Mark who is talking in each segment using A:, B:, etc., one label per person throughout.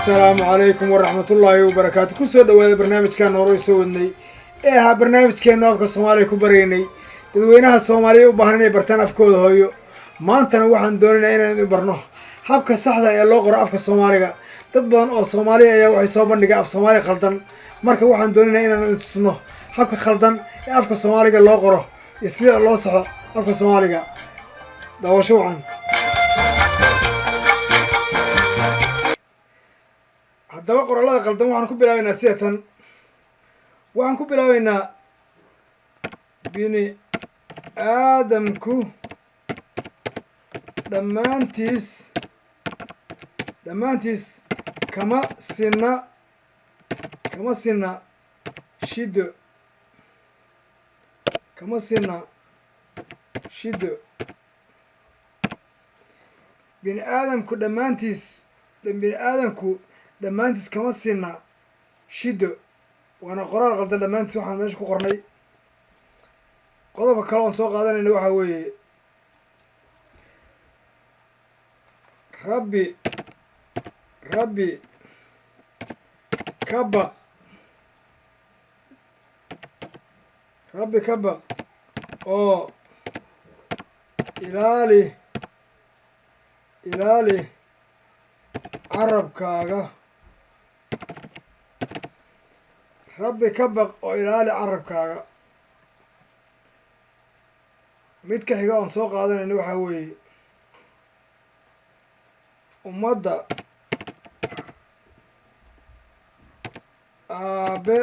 A: Asalaamu calaykum waraxmatullaahi wabarakaatu. Kusoo dhawaada barnaamijkan hore soo wadnay ee ahaa barnaamijkeenu afka Soomaaliya ku baraynay dadweynaha Soomaaliya u baahan inay bartaan afkooda hooyo. Maantana waxaan doonaynaa inaan idin barno habka saxda ee loo qoro afka Soomaaliga. Dad badan oo Soomaaliya ayaa waxay soo bandhigaan af Soomaali khaldan. Marka waxaan doonaynaa inaan tusno habka khaldan ee afka Soomaaliga loo qoro iyo sida loo saxo afka Soomaaliga. Daawasho wacan. Haddaba qorallada qaldan waxaan ku bilaabaynaa sida tan. Waxaan ku bilaabaynaa bini aadamku dhammaantiis kama sinna shido, kama sinna shido. Bini aadamku dhammaantiis, bini aadamku dhammaantiis kama sinna shido, waana qoraal qaldan dhammaantiis waxaan meesha ku qornay. Qodobka kale oon soo qaadanayna waxaa weeye rabbi ka baq, rabbi ka baq oo ilaali carabkaaga, rabbi ka baq oo ilaali carabkaaga. Mid ka xiga oon soo qaadanayna waxaa weeye ummadda aabe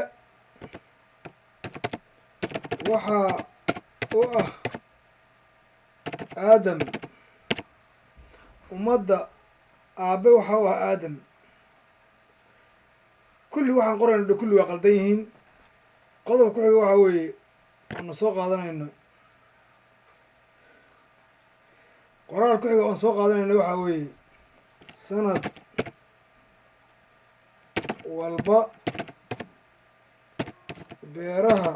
A: waxaa u ah Aadam, ummadda aabe waxaa u ah Aadam. Kulli waxaan qorayno dha kulli waa qaldan yihiin. Qodob ku xiga waxaa weeye oona soo qaadanayno, qoraal ku xiga oon soo qaadanayno waxaa weeye sanad walba beeraha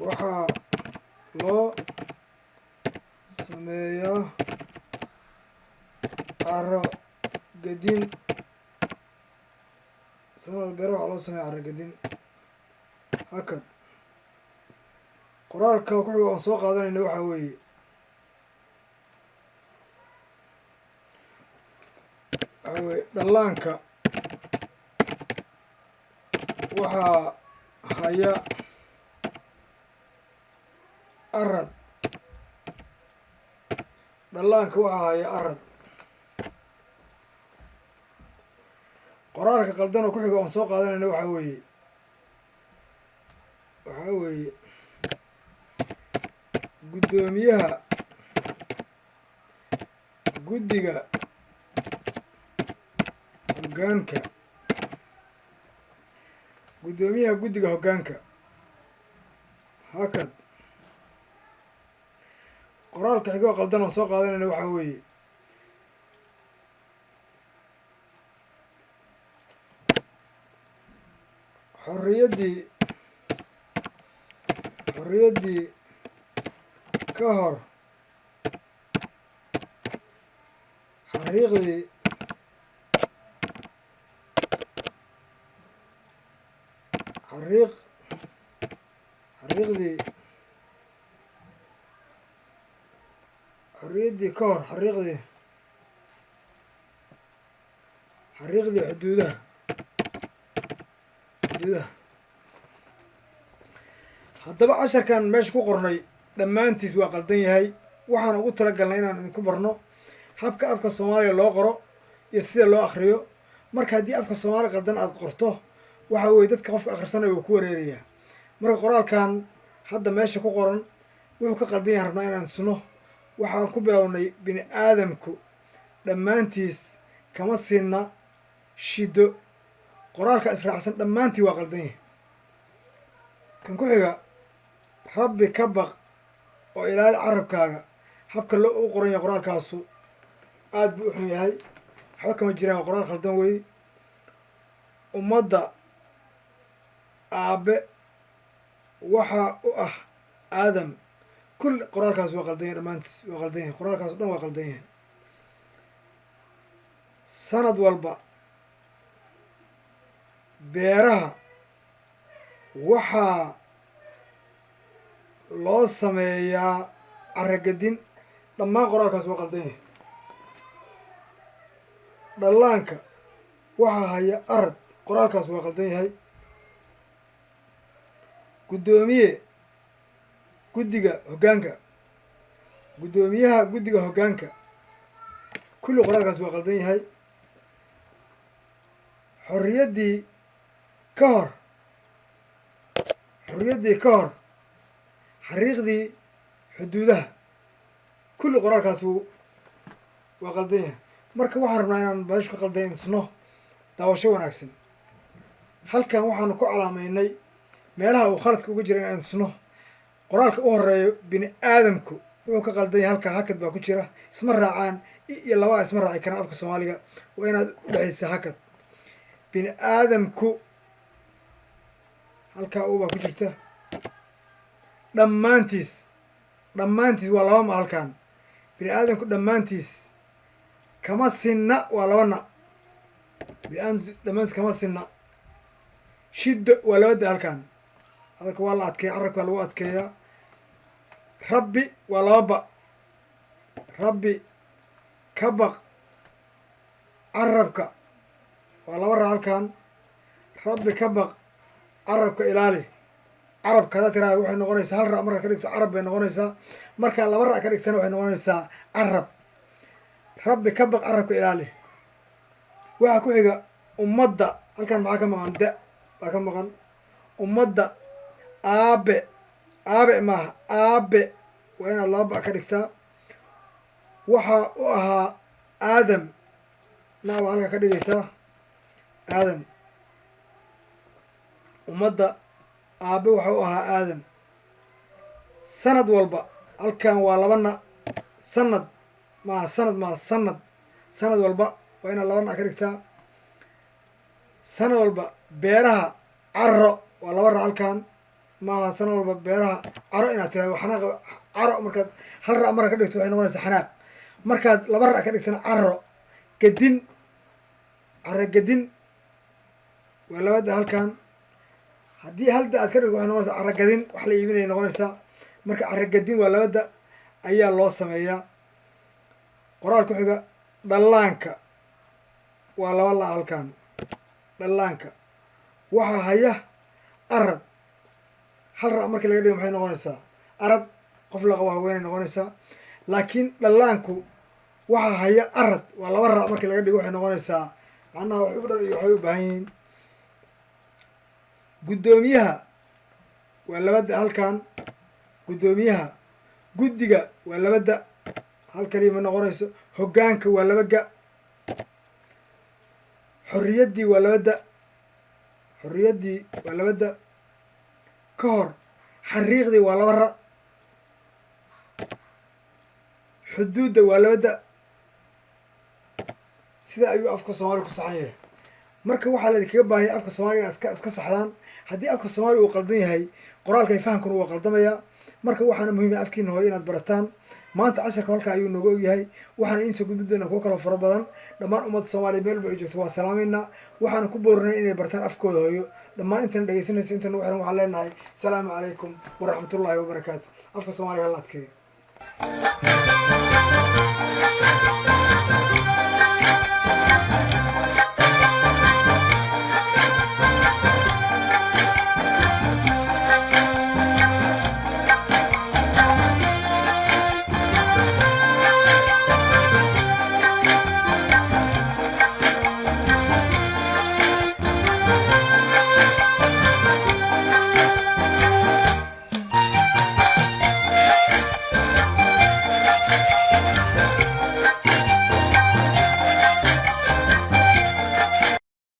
A: waxaa loo sameeyaa caro gedin, sanad beeraha waxaa loo sameeya caro gedin. Hakad. Qoraalka ku xiga oon soo qaadanayna waxaa weeye dhallaanka waxaa haya arad, dhallaanka waxaa haya arad. Qoraalka qaldan oo ku xiga oon soo qaadanayna waxaa weeye guddoomiyaha guddiga hoggaanka, guddoomiyaha guddiga hoggaanka. Hakad. Qoraalka xigoo qaldan oon soo qaadanayna waxaa weeye xorriyaddii ka hor xariiqdii xariiq xariiqdii xorriyaddii ka hor xariiqdii xuduudaha. Haddaba casharkan meesha ku qornay dhammaantiis waa qaldan yahay. Waxaan ugu talagalnay inaan idinku barno habka afka Soomaaliga loo qoro iyo sida loo akriyo. Marka haddii afka Soomaaliga qaldan aada qorto, waxa weye dadka qofka akhrisanaya wuu ku wareerayaa. Marka qoraalkan hadda meesha ku qoran wuxuu ka qaldan yahay rabnaa inaan sno. Waxaan ku bilownay bini aadamku dhammaantiis kama sinna shido. Qoraalka israacsan dhammaantii waa qaldan yahay. Kan ku xiga rabbi ka baq oo ilaali carabkaaga, habka loo u qoran yahay qoraalkaasu aada buu u xun yahay, waxba kama jiraan, waa qoraal khaldan weeye. Ummadda aabe waxaa u ah Aadam, kulli qoraalkaas waa qaldan yahay, dhammaantiis waa qaldan yahay, qoraalkaas o dhan waa qaldan yahay. Sanad walba beeraha waxaa loo sameeyaa carragadin. Dhammaan qoraalkaas waa qaldan yahay. Dhallaanka waxaa haya arad. Qoraalkaas waa qaldan yahay. Guddoomiye guddiga hoggaanka, guddoomiyaha guddiga hoggaanka, kulli qoraalkaas waa qaldan yahay. Xorriyaddii ka hor, xorriyaddii ka hor xariiqdii xuduudaha, kulli qoraalkaas waa qaldan yahay. Marka waxaan rabnaa inaan meeshu ka qaldan isno. Daawasho wanaagsan. Halkan waxaanu ku calaameynay meelaha uu khaladka uga jira inaan tusno. Qoraalka u horeeyo, bini aadamku wuxuu ka qaldan yahay halkaa hakad baa ku jira. Isma raacaan, i iyo labaa isma raaci karaan. Afka Soomaaliga waa inaad udhexaysa hakad. Bini aadamku, halkaa u baa ku jirta. Dhammaantiis, dhammaantiis waa laba ma halkaan. Bini aadamku dhammaantiis kama sinna, waa laba na. Bini aadamku dhammaantiis kama sinna. Shiddo waa laba da halkaan. Hadalka waa la adkeeya, carabka waa lagu adkeeyaa. Rabbi waa laba ba. Rabbi ka baq carabka waa laba ra halkan. Rabbi ka baq carabka ilaali. Carabka haddaad tiraahda, waxay noqonaysaa hal ra markaad ka dhigto carab bay noqonaysaa. Markaa laba ra ka dhigtana, waxay noqonaysaa carab. Rabbi ka baq, carabka ilaali. Waxaa ku xiga ummadda. Halkan maxaa ka maqan? Da baa ka maqan. Ummadda aabe, aabe maaha, aabe waa inaad laba ba ka dhigtaa. Waxa u ahaa Aadam na baa halkaa ka dhigaysaa Aadan. Ummadda aabe waxa u ahaa Aadan. Sanad walba, halkan waa laba na. Sanad maaha, sanad maaha, sanad. Sanad walba waa inaad laba na ka dhigtaa. Sanad walba beeraha caro waa laba ra halkan. Maaha sanad walba beeraha caro inaad tiraado xanaaq. Caro markaad hal ra markaad ka dhigto, waxay noqonaysaa xanaaq. Markaad laba ra ka dhigtana, caro gedin, caro gedin waa labada halkan. Haddii hal da aad ka dhigto, waxay noqonaysaa caragadin, wax la iibinaya noqonaysaa. Marka caragadin waa labada ayaa loo sameeyaa. Qoraal ku xiga, dhallaanka waa laba la halkan. Dhallaanka waxaa haya arad. Hal ra markii laga dhigo, maxay noqonaysaa? Arad. Qof la qabo haweenay noqonaysaa. Laakiin dhallaanku waxaa haya arad waa laba ra markii laga dhigo, waxay noqonaysaa macnaha wax u dhar iyo waxay u baahan yihiin. Guddoomiyaha waa labada halkan. Guddoomiyaha guddiga waa labada, hal kaliya ma noqonayso. Hoggaanka waa laba ga. Xorriyaddii waa labada, xorriyaddii waa labada. Ka hor xariiqdii waa laba ra. Xuduudda waa labada. Sida ayuu afka Soomaaliya ku saxan yahay. Marka waxaa laidinkaga baahanya afka Soomaliya inaad iska saxdaan. Haddii afka Soomaaliya uu qaldan yahay, qoraalka iyo fahamkuna waa qaldamayaa. Marka waxaana muhiim ah afkiina hooyo inaad barataan. Maanta casharka halkaa ayuu nooga ogyahay. Waxaana idiin soo gudbin doonaa kuwo kaloo fara badan. Dhammaan ummadda Soomaaliya meel walba ay joogto waa salaameynaa. Waxaana ku boorinay inay bartaan afkooda hooyo. Dhammaan intana dhegeysanaysa, intana ugu xiran, waxaan leenahay asalaamu calaykum waraxmatullaahi wabarakaatu. Afka Soomaaliga hala adkeeyo.